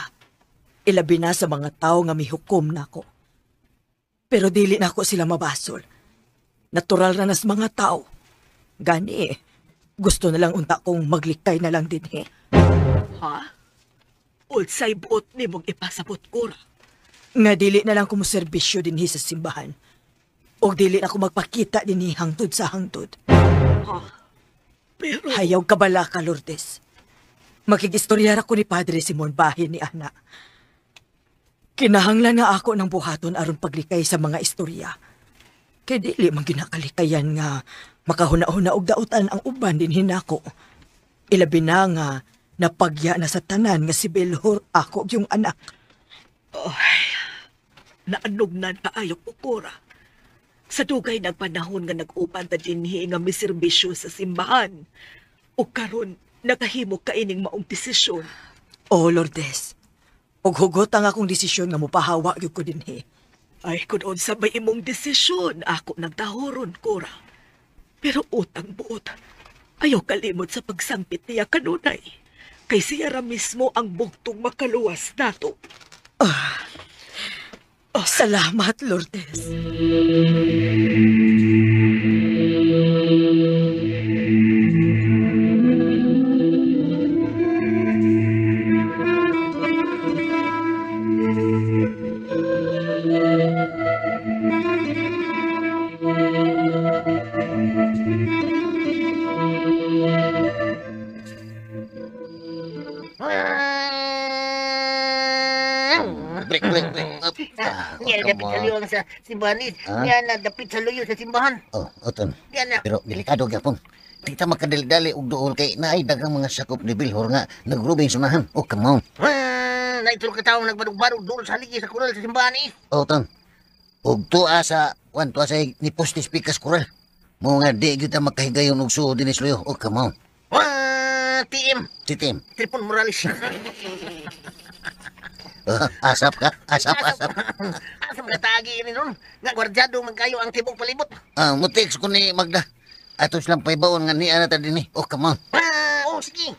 S8: Ilabi na sa mga tao nga mihukom nako. Pero dili nako sila mabasol. Natural na nas mga tao. Gani, gusto na lang unta kong maglikay na lang din eh.
S10: Ha? Unsay buot nimong ipasabot, Cora?
S8: Nga dili na lang ko moserbisyo dinhi sa simbahan. O dili na ko magpakita dinhi hangtod sa hangtod.
S10: Ha? Pero...
S8: Hayaw kabala ka, Lourdes. Makigistorya ra ko ni Padre Simon bahin ni Ana. Kinahanglan nga ako ng buhaton aron paglikay sa mga istorya. Kay dili man ginakalikayan nga makahuna-huna og dautan ang uban dinhi nako. Ilabi na nga napagya na sa tanan nga si Belhor ako yung anak.
S10: Ay, naanugnan kaayo ko, Cora. Sa dugay ng panahon nga nag-upan ta dinhi nga miserbisyo sa simbahan. O karon nakahimo ka ining maong desisyon.
S8: Oh, Lourdes. Og hugot ang akong desisyon nga mopahawa gyud ko dinhi.
S10: Ay, kun unsa may imong desisyon, ako nagtahoron, Cora. Pero utang buot, ayaw kalimot sa pagsangpit niya kanunay. Kay siya ra mismo ang bugtong makaluwas nato.
S8: Oh, salamat, Lourdes.
S4: Break, break, break.
S5: Niya dapit sa luyo sa simbahan. Niya na dapit sa luyo sa simbahan.
S4: Oh, oton.
S5: Niya na.
S4: Pero delikado gyapon. Di ta makadali-dali og duol kay naay daghang mga sakop ni Bilhor nga nagrubing sunahan. Oh, come on.
S5: Naitulog ka taong nagbarug-barug duol sa haligi sa kural sa simbahan eh.
S4: Oton. Og tuwa sa wan tuwa sa ni Postis Pikas Kural. Mo nga di gyud ta makahigayon og suod dinhi sa luyo. Oh, come on.
S5: TM.
S4: Si TM.
S5: Tripon Morales.
S4: Asap ka? Asap, asap.
S5: Asap ka tagi ini ron. Nga gwardyado man kayo ang tibok palibot.
S4: Mutext ko ni Magda. Ato silang paibaon nga niya na ta dinhi. Oh, come on.
S5: Oh, sige.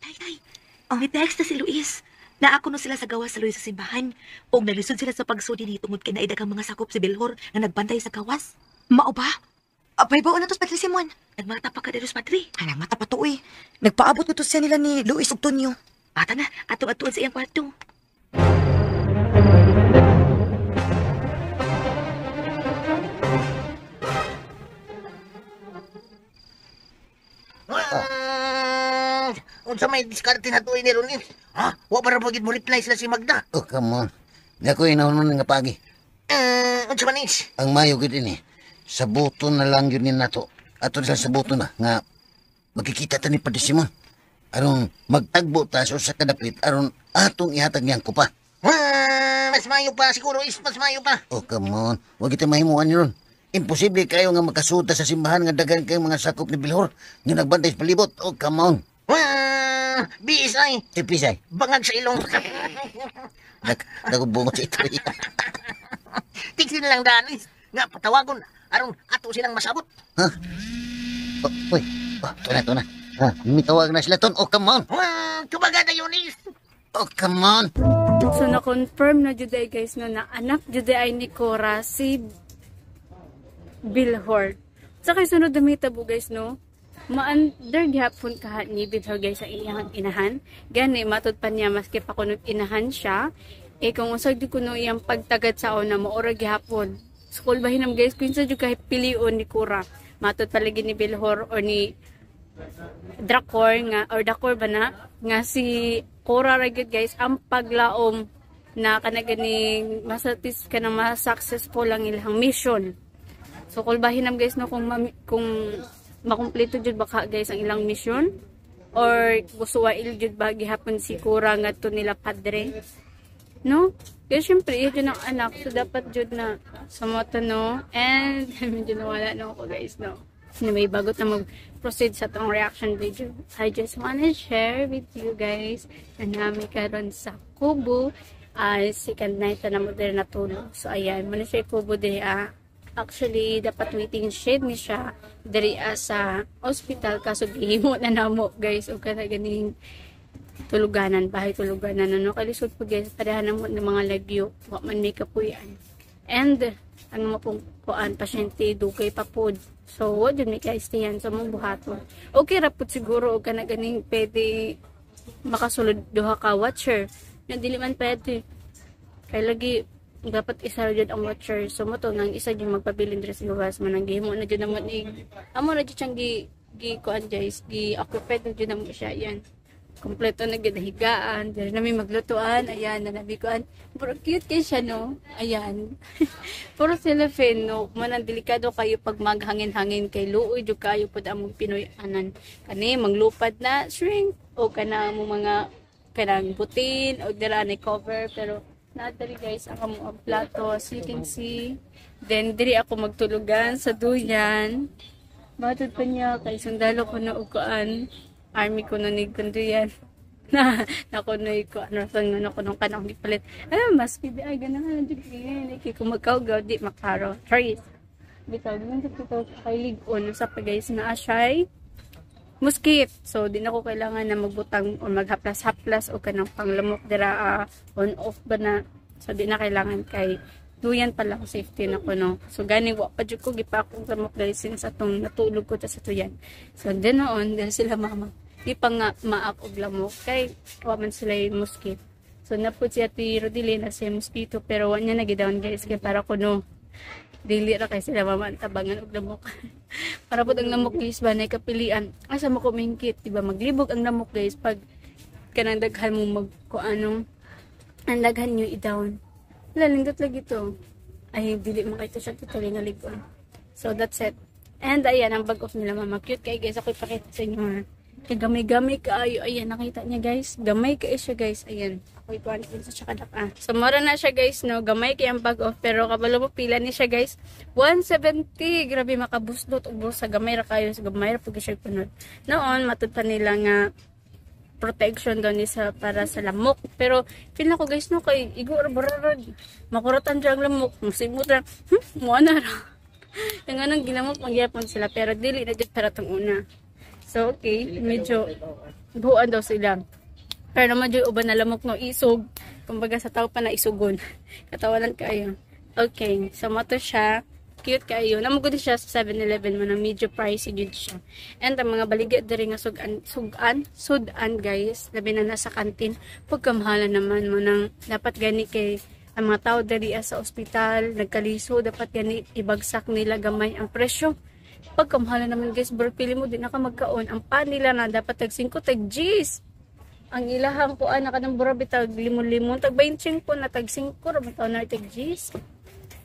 S7: Tay, tay. May text na si Luis. Naako no sila sa gawas sa luyo sa simbahan. Og naglisod sila sa pagsudi ni tungod kay naidaghang mga sakop si Belhor nga nagbantay sa gawas.
S6: Mao ba? Apay ba na to sa Padre Simon?
S7: Nagmata pa ka dito, Padre.
S6: Ay, nagmata pa to eh. Nagpaabot ko to siya nila ni Luis ug Tonyo.
S7: Ata na, atong atuan sa iyang kwarto.
S5: Unsa may diskarte na tuoy ni Ronin? Ha? Wa pa ra pagid mo reply sila si Magda.
S4: Oh, come on. Naku, inahon nga pagi.
S5: Unsa man is?
S4: Ang mayo gid ini. Sabuton na lang yun ni nato. Ato sila sabuton na nga magkikita ta ni Padre Simon. Aron magtagbo ta sa usa ka dapit aron atong ihatag niyang kupa.
S5: Mas mayo pa siguro is, mas mayo pa.
S4: Oh, come on. Wa kita mahimuan ni ron. Imposible kayo nga makasuta sa simbahan nga daghan kayong mga sakop ni Bilhor nga nagbantay sa palibot. Oh, come on.
S5: BSI.
S4: TPSI.
S5: Bangag sa ilong.
S4: Nagubungot sa ito.
S5: Tigsin lang daan is. Nga patawagon aron ato silang masabot.
S4: Ha? Oh, uy, oh, to na, to na. Ha, mitawag na sila ton. Oh, come on.
S5: Tumaga na yun is.
S4: Oh, come on.
S1: So, na-confirm na juday guys no, na anak juday ay ni Cora si Bilhor. Sa kay sunod dumitabo guys no, ma-under gihapon kahat ni Bilhor guys sa iyang inahan. Gani matud pa niya maski pa kuno inahan siya. Eh kung usag di kuno iyang pagtagad sa una maura gihapon. School ba hinam guys kung sa jud kahit pilion ni Cora. Matud palagi ni Bilhor o ni Drakor nga or Dakor ba na nga si Cora ra gyud, guys, ang paglaom na kana ganing masatis ka na ma-successful ang ilang mission. So kulbahin nam, guys, no, kung makumpleto jud baka, guys, ang ilang mission or busuwail jud ba gihapon si Cora ngadto nila padre. No? Kaya syempre, iya jud ang anak. So dapat jud na sumota, no? And medyo nawala na ako, guys, no? Anyway, bago ta mag-proceed sa atong reaction video, I just wanna share with you guys na nami karon sa Kubo. Second night na namo diri natulog. So ayan, muna siya kubo diri ah. Actually, dapat waiting shed ni siya diri sa hospital, kaso gihimo na namo, guys, og kana ganing tuluganan, bahay tuluganan, ano, kalisod po, guys, pareha na mo ng mga lagyo, wa man may kapuyan. And ang mga pong kuan pasyente dugay pa pod. So wa jud may ka-stayan sa mong buhaton. Okay ra pud siguro og kana ganing pwede makasulod duha ka watcher. Nga dili man pwede. Kay lagi dapat isa ra jud ang watcher. So mo to nang isa jud magpabilin diri sa gawas man ang gihimo na jud namo ni amo na jud siyang gi gi kuan, guys, gi occupied na jud namo siya yan. Kompleto na gid higaan, diri nami maglutuan, ayan, na nabi kuan. Pero cute kay siya, no? Ayan. Puro cellophane, no? Man delikado kayo pag maghangin-hangin kay luoy jud kayo pud among Pinoy anan. Kani manglupad na shrink o kana mo mga kanang butin o dira ni cover, pero naa diri, guys, ang among plato, as you can see. Then diri ako magtulugan sa duyan. Batod pa niya kay sundalo ko na ukaan. Army ko na ni kunduyan. Na nako na ko ano sa nga ko nung kanang gipalit. Ay mas pidi ay ganahan jud eh. Kay kung magkaugaw di makaro. Trace. Bitaw man jud ko kay lig-on sa pa, guys, na asyay muskit. So di na ko kailangan na magbutang o maghaplas-haplas o kanang panglamok dira on off ba na. So di na kailangan kay duyan pala ko, safety na ko, no. So gani wa pa jud ko gipa akong lamok, guys, since atong natulog ko ta sa tuyan. So then noon dahil sila mama di pa nga maak og lamok kay wa man sila yung muskit. So napud si Ate Rodeline na siya mosquito, pero wa niya nagidown, guys, kay para kuno dili ra kay sila mama ang tabangan og lamok. Para pud ang lamok, guys, ba na kapilian asa mo kumingkit, di ba? Maglibog ang lamok, guys, pag kanang daghan mo mag ko anong ang daghan nyo i-down. Wala, nindot lagi to. Ay, dili makita siya totally na ligon. So, that's it. And, ayan, ang bag off nila mama. Cute kay, guys. Ako ipakita sa inyo, ha. Kay gamay-gamay kaayo. Ayan, nakita niya, guys. Gamay kaayo siya, guys. Ayan. Ako ikuan ko sa siya kadak, ah. So, mura na siya, guys, no. Gamay kay ang bag off. Pero, kabalo mo, pila ni siya, guys. 170. Grabe, makabuslot. Og bulsa. Gamay ra kayo. So, gamay ra po siya punod. Noon, matud pa nila nga protection daw ni sa para sa lamok. Pero feel na ko, guys, no, kay igo ra bararag. Makuratan dyan ang lamok. Musimot ra. Mo na ra. Yung anong ginamok magyapon sila, pero dili na jud para tong una. So okay, medyo buuan daw sila. Pero naman jud uban na lamok, no, isog. Kumbaga sa tao pa na isugon. Katawanan kayo. Okay, so mo to siya. Cute kayo. Namugod siya sa 7-Eleven mo na medyo pricey jud siya. And ang mga baligya diri nga sugan, sugan, sudan, guys, labi na nasa kantin, pagkamahala naman mo nang dapat gani kay ang mga tao diri sa ospital, nagkaliso, dapat gani ibagsak nila gamay ang presyo. Pagkamahala naman, guys, bro, pili mo di na ka magkaon. Ang pan nila na dapat tag 5, tag G's. Ang ilahang kuan na kanang bura bitag limon-limon, tag 25 na tag 5 ra bitaw na tag G's.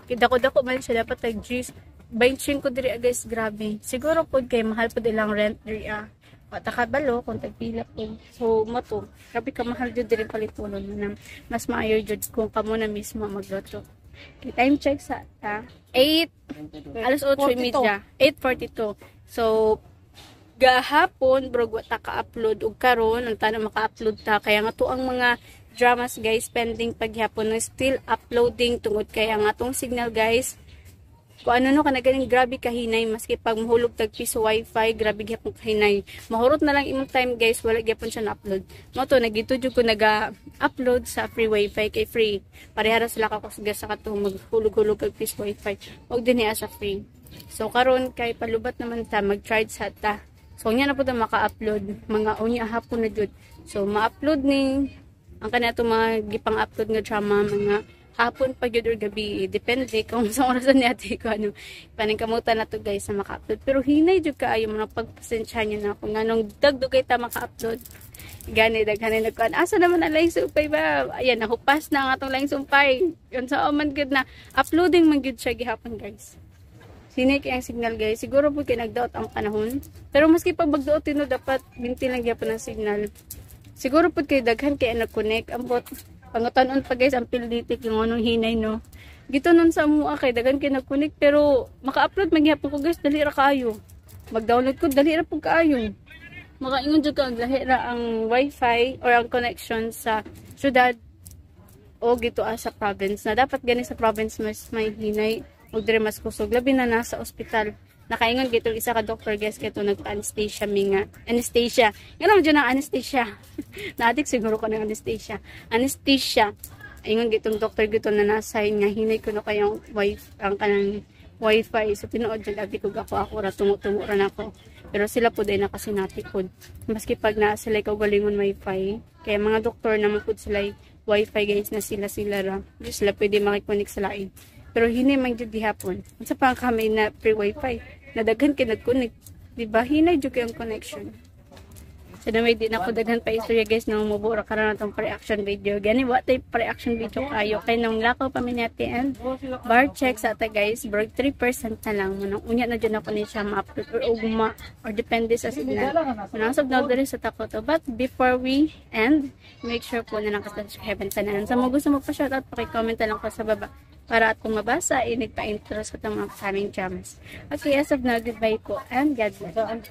S1: Dako-dako man siya, dapat tag G's. 25 diri ah, guys, grabe. Siguro pod kay mahal pod ilang rent diri ah. Wa ta kabalo kung tagpila pod. So mo to, grabe ka mahal jud diri palitunon na mas maayo jud kung kamo na mismo magluto. Okay, time check sa ta. 8 alas 8:30, 8:42. So gahapon bro wa ta ka-upload ug karon ang tanan maka-upload ta, kaya nga to ang mga dramas, guys, pending paghapon na still uploading tungod kaya nga atong signal, guys, kung ano no kana ganing grabe kahinay, maski pag mahulog tag piso wifi, grabe gyapon kahinay, mahurot na lang imong time, guys, wala gyapon siya na-upload. Mo to nagito jud ko naga-upload sa free wifi kay free, pareha ra sila kakusga sa katong maghulog-hulog kag piso wifi og dinhi sa free. So karon kay palubat naman ta, mag-try sa ta. So unya na po ta maka-upload mga unya hapon na jud. So ma-upload ni ang kaniya mga gipang-upload nga drama mga Hapon pa gyud or gabi, depende kung sa orasan ni ate ko ano paningkamutan na to guys sa maka-upload. Pero hinay jud kaayo, mga pagpasensya niyo na kung anong dagdugay ta maka-upload. Gani daghan na nagkuan, "Asa naman ang laing sumpay ba?" Ayan, nahupas na ang atong laing sumpay. Yun sa man gud na uploading man gyud siya gihapon, guys. Hinay kay ang signal, guys. Siguro po kay nagdaot ang panahon. Pero maski pag magdaot tino, dapat binti lang gyapon ang signal. Siguro pud kay daghan kay nag-connect. Ambot pangutanon pa, guys, ang PLDT yung anong hinay, no. Gito nun sa mua kay daghan kay nag-connect, pero maka-upload man gyapon ko, guys, dali ra kaayo. Mag-download ko, dali ra pud kaayo. Makaingon jud ka ang lahi ra ang wifi or ang connection sa syudad o gito sa province, na dapat gani sa province mas may hinay ug diri mas kusog, labi na nasa ospital. Nakaingon gito isa ka doctor, guys, kay nagpa-anesthesia mi nga anesthesia nga naman dyan ang anesthesia. Na-addict siguro ko ng anesthesia, anesthesia. Ingon gitong doctor gito na nasa nga hinay kuno kayong wifi, ang kanang wifi. So tinuod jud abi ko, ako ako ra tungo-tungo ra nako, pero sila pud ay nakasinati pud maski pag naa sila kaugalingon wifi, kaya mga doktor naman pud sila wifi, guys, na sila sila ra di sila pwede makiconnect sa lain. Pero hinay man jud gihapon. Unsa pa kami na free wifi na daghan kay nag-connect, di ba? Hinay jud kay ang connection. So na may di na ko daghan pa istorya, guys, nang mubura karon atong reaction video. Gani wa tay reaction video kayo kay nang lakaw pa mi nati and bar check sa ata, guys, brog 3% na lang mo nang unya na jud ako ni siya ma-upload or ugma or depende sa signal. Munang sab na diri sa Takoto. But before we end, make sure po na nakasubscribe ang tanan. Sa mga gusto magpa-shoutout, paki-comment na lang ko sa baba para at kung mabasa, inig pa-intro sa itong mga upcoming dramas. Okay, as of now, goodbye po and God bless.